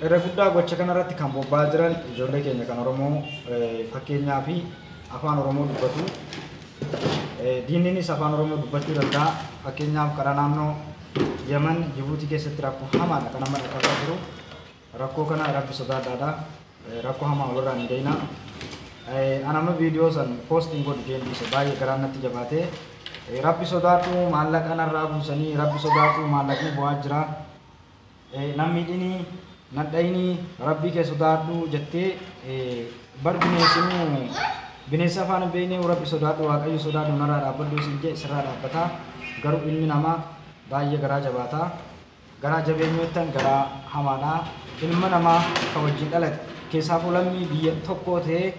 Irra guddaa gocha kanarratti kan bobba'aa jiran ijoollee keenya kan Oromoo, fakkeenyaa fi afaan Oromoo dubbatu. Diinninis afaan Oromoo dubbachuu danda'a. Fakkeenyaaf karaa naannoo Yaman, Jibuutii keessatti rakkoo hamaadha kan amma dhaqqabaa jiru. Rakkoo kana Rabbi sodaadhaadha. Rakkoo hamaa walirraa hin deeyna. An amma viidiyoo san poostiin godhu jeen dhiise, baay'ee garaan natti jabaate. Rabbi sodaadhu, maallaqa narraa buusanii, Rabbi sodaadhu, maallaqni bu'aa jira. Nan miidhinii, nan dhayinii, Rabbii kee sodaadhu jettee bar bineensinuu bineensa afaan hin beekne Rabbi sodaadhu, Waaqayyo sodaadhu, narraa dhaabbadhu isin jee sirraa dhaabbata. Garuu ilmi namaa baay'ee garaa jabaata. Garaa jabeenyu jettan garaa hamaadha. Ilma namaa kan wajjin dhalate keessaafuu lammii biyya tokkoo ta'ee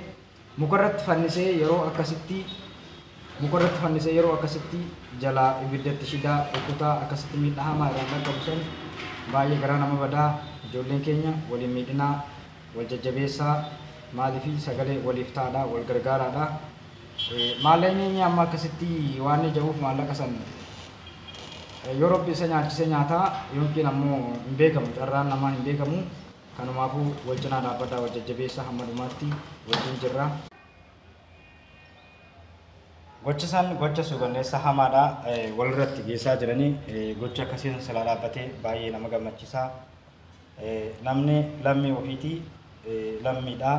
mukarratti fannisee yeroo akkasitti mukarratti fannisee yeroo akkasitti jalaa ibiddatti shidaa rukutaa akkasitti miidhaa hamaa irraan dhaqqabu san baay'ee garaa nama badaa. Ijoolleen keenya waliin miidhinaa, wal jajjabeessaa, maaliifi sagalee waliif ta'aadha, wal gargaaraadha. Maallaqni inni amma akkasitti waan inni jedhuuf maallaqa san yoo Rabbi isa nyaachise nyaataa yookiin ammoo hin beekamu, carraan namaa hin beekamu. Kanumaafuu wal cinaa dhaabbadhaa, wal jajjabeessaa, hamma dhumaatti wajjin jirra. Gochi san gocha suukanneessa hamaadha walirratti geessaa jiranii. Gocha akkasii san silaa dhaabbatee baay'ee nama gammachiisa. Namni lammii ofiitii lammiidha.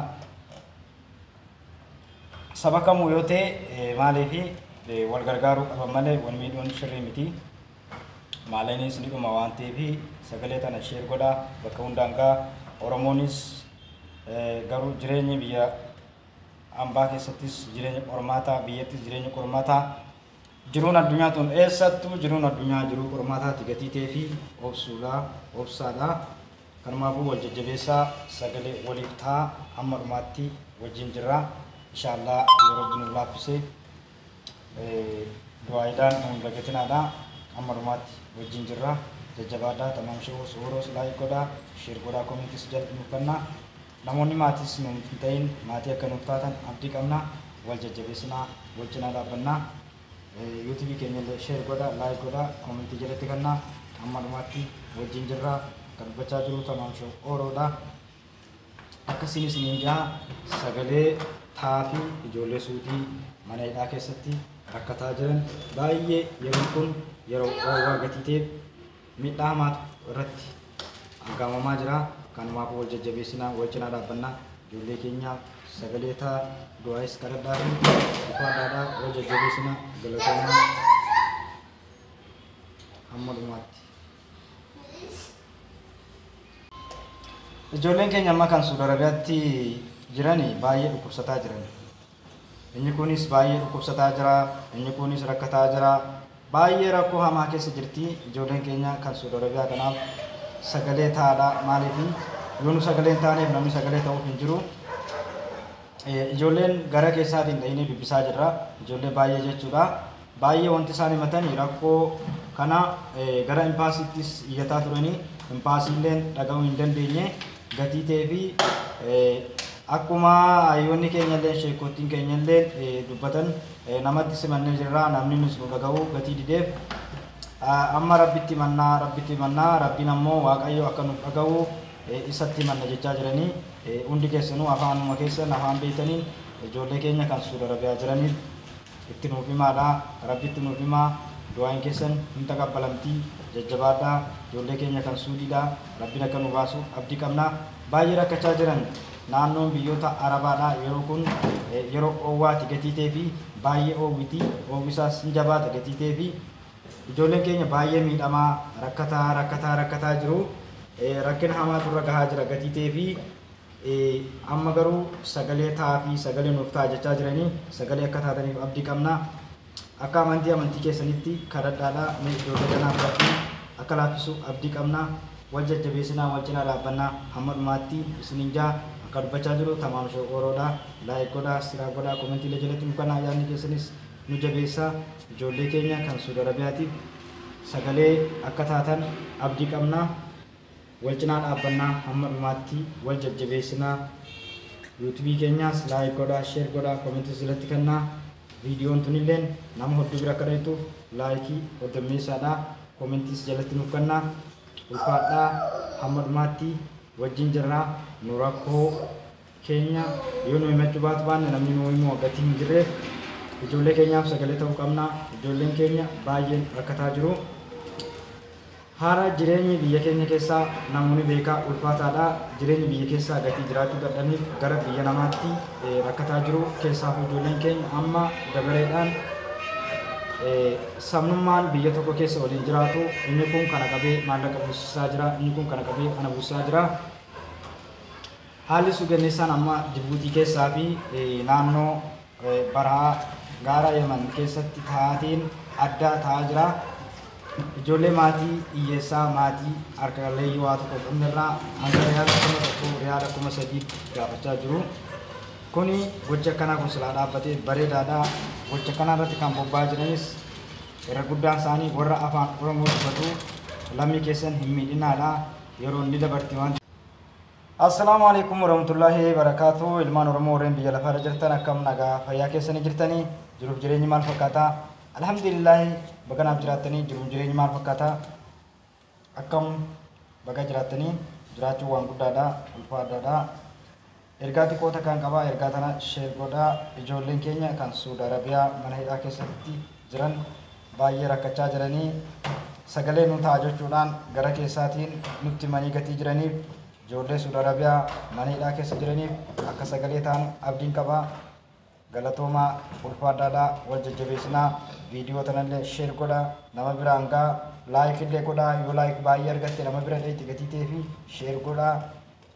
Saba kamuu yoo ta'e maaliifi wal gargaaruu qaban malee wal miidhuun sirrii miti. Maallaqnis ni dhuma waan ta'eef sagalee tana share godhaa, bakka hundaan gahaa. Oromoonis garuu jireenyi biyya ambaa keessattis jireenya qormaataa, biyyattis jireenya qormaataa, jiruun addunyaa tun eessattuu jiruun addunyaa jiruu qormaataati gatii ta'ee fi obsuudha, obsaadha. Kanumaafuu wal jajjabeessaa, sagalee waliif ta'a, hamma dhumaatti wajjin jirra. Inshaallaa yoo Rabbi nuuf laaffise du'aayiidhaan nu hin dagatinaadha. Hamma dhumaatti wajjin jirra. Jajjabaadhaa. Tamaam Show Sooroos like godhaa, share godhaa, commentis jalatti nuuf kennaa. Namoonni maatis nuuf hin ta'in maatii akka nuuf taatan abdii qabna. Wal jajjabeessinaa, wal cinaa dhaabbannaa. YouTube keenya illee share godhaa, like godhaa, commentii jalatti kennaa. Hamma dhumaatti wajjin jirra. Kan dubbachaa jiru Tamaam Show Oroodha. Akkasiin isiniin jaha, sagalee taafii ijoollee Suudii mana hidhaa keessatti rakkataa jiran baay'ee. Yeroon kun yeroo oowwaa gatii ta'eef miidhaa hamaatu irratti aggaamamaa jira. Kanumaafuu wal jajjabeessinaa, wal cinaa dhaabbannaa, ijoollee keenyaaf sagalee ta'a, du'aayis kadhadhaa fi ufaadhaadhaa, wal jajjabeessinaa. Galatoomaa hamma dhumaatti. Ijoolleen keenya amma kan Suudi Arabiyaatti jiran baay'ee dhukkubsataa jiran. Inni kunis baay'ee dhukkubsataa jira, inni kunis rakkataa jira. Baay'ee rakkoo hamaa keessa jirti ijoolleen keenya kan Suudi Arabiyaa, kanaaf sagalee ta'aadha. Maaliif yoo nu sagalee hin taaneef namni sagalee ta'uuf hin jiru. Ijoolleen gara keessaatiin dhayinee dubbisaa jirra. Ijoollee baay'ee jechuudha. Baay'ee wanti isaan himatan rakkoo kana gara impaasiittis iyyataa turanii impaasiilleen dhaga'uu hin dandeenye gatii ta'ee fi akkuma hayyoonni keenya illee sheekottiin keenya illee dubbatan namatti simannee jirra, namni nus nu dhaga'uu gatii dideef amma Rabbitti mannaa, Rabbitti mannaa, Rabbiin ammoo Waaqayyo akka nuuf dhaga'u isatti himanna jechaa jiranii. Hundi keessanuu afaanuma keessan afaan beeytaniin ijoollee keenya kan Suudi Arabiyaa jiraniif itti nuuf himaadha, Rabbitti nuuf himaa, du'aayin keessan hin taqabbalamti. Jajjabaadhaa, ijoollee keenya kan Suudiidha Rabbiin akka nu baasu abdii qabna. Baay'ee rakkachaa jiran naannoon biyyoota Arabaadha. Yeroo kun yeroo oowwaati gatii ta'ee fi baay'ee oowwiti, oowwisaas hin jabaata gatii ta'ee fi ijoolleen keenya baay'ee miidhamaa, rakkataa rakkataa rakkataa jiru. Rakkina hamaatu irra gahaa jira gatii ta'ee fi amma garuu sagalee ta'aa fi sagalee nuuf ta'a jechaa jiranii sagalee akka taataniif abdii qabna. Akka amantii amantii keessanitti kadhadhaadha. Mee ijoollee kanaaf Rabbiin akka laaffisu abdii qabna. Wal jajjabeessinaa, wal cinaa dhaabbannaa, hamma dhumaatti isiniin jaha. Akka dubbachaa jiru Tamaam Show Oroodha. Like godhaa, share godhaa, commentiilee jalatti nu kanaa, yaadni keessanis nu jabeessa. Ijoollee keenya kan Suudi Arabiyaatiif sagalee akka taatan abdii qabna. Wal cinaa dhaabbannaa, hamma dhumaatti wal jajjabeessinaa. YouTube keenyaas like godhaa, share godhaa, commentii jalatti kennaa. Viidiyoon tunilleen nama hedduu bira akka dhaytuuf laayikii hoddommeessaadha, commentiis jalatti nuuf kennaa. Ulfaadhaa, hamma dhumaatti. Wajjin jirra. Nu rakkoo keenya yoo nu himachuu baatu baanne namni nu himuu gatii hin jirreef ijoollee keenyaaf sagalee ta'uu qabna. Ijoolleen keenya baay'een rakkataa jiru. Haala jireenyi biyya keenya keessaa namoonni beekaa ulfaataadha. Jireenyi biyya keessaa gatii jiraachuu dadhabaniif gara biyya namaatti rakkataa jiru. Keessaafuu ijoolleen keenya amma dabareedhaan sabnummaan biyya tokko keessa waliin jiraatu. Inni kun kana qabee maallaqa buusisaa jira. Inni kun kana qabee kana buusisaa jira. Haalli suukanneessaan amma Jibuutii keessaa fi naannoo baraa gaara Yemen keessatti taateen addaa ta'aa jira. Ijoollee maatii hiyyeessaa maatii harka qalleeyyii waa tokko qabnirraa hanga riyaala 1000 riyaala 3000 gaafachaa jiru. Kuni gocha akkanaa kun silaa dhaabbatee bareedaadha. Gocha kanaa irratti kan bobba'aa jiranis irra guddaan isaanii warra afaan Oromoo dubbatu lammii keessan hin miidhinaadha. Yeroo inni dabarti waan. Assalaamu alaikum warahmatullahi wabarakatuh. Ilmaan Oromoo warreen biyya lafaarra jirtan akkam nagaa fayyaa keessanii jirtanii jiruuf jireenyi maal fakkaata? Alhamdulillahi baga naaf jiraattanii jiruuf jireenyi maal fakkaata? Akkam baga jiraattanii jiraachuun waan guddaadha, ulfaataadha. Ergaa xiqqoo takkaan qaba, ergaa tana share godhaa. Ijoolleen keenya kan Suudi Arabiyaa mana hidhaa keessatti jiran baay'ee rakkachaa jiranii sagalee nu ta'a jechuudhaan gara keessaatiin nutti himanii gatii jiraniif ijoollee Suudi Arabiyaa mana hidhaa keessa jiraniif akka sagalee taanu abdiin qaba. Galatoomaa ulfaadhaadhaa wal jajjabeessinaa. Viidiyoo tanallee share godhaa, nama biraan gaa, like illee godhaa. Yoo like baay'ee argatte nama bira dheetti gatii ta'ee fi share godhaa,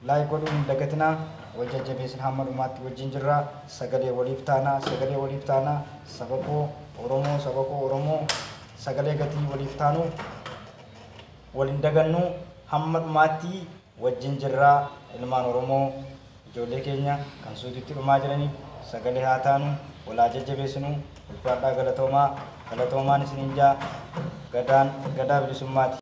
like godhuun hin dagatinaa. Wal jajjabeessina, hamma dhumaatti wajjin jirra. Sagalee waliif taanaa, sagalee waliif taanaa. Saba koo Oromoo, saba koo Oromoo, sagalee gatii waliif taanu wal hin dagannu, hamma dhumaatti wajjin jirra. Ilmaan Oromoo ijoollee keenya kan suutitti dhumaa jiraniif sagalee haa taanu, walaa jajjabeessinu. Ulfaadhaa, galatoomaa, galatoomaan isiniin jaa. Gadaan gadaa bilisummaati.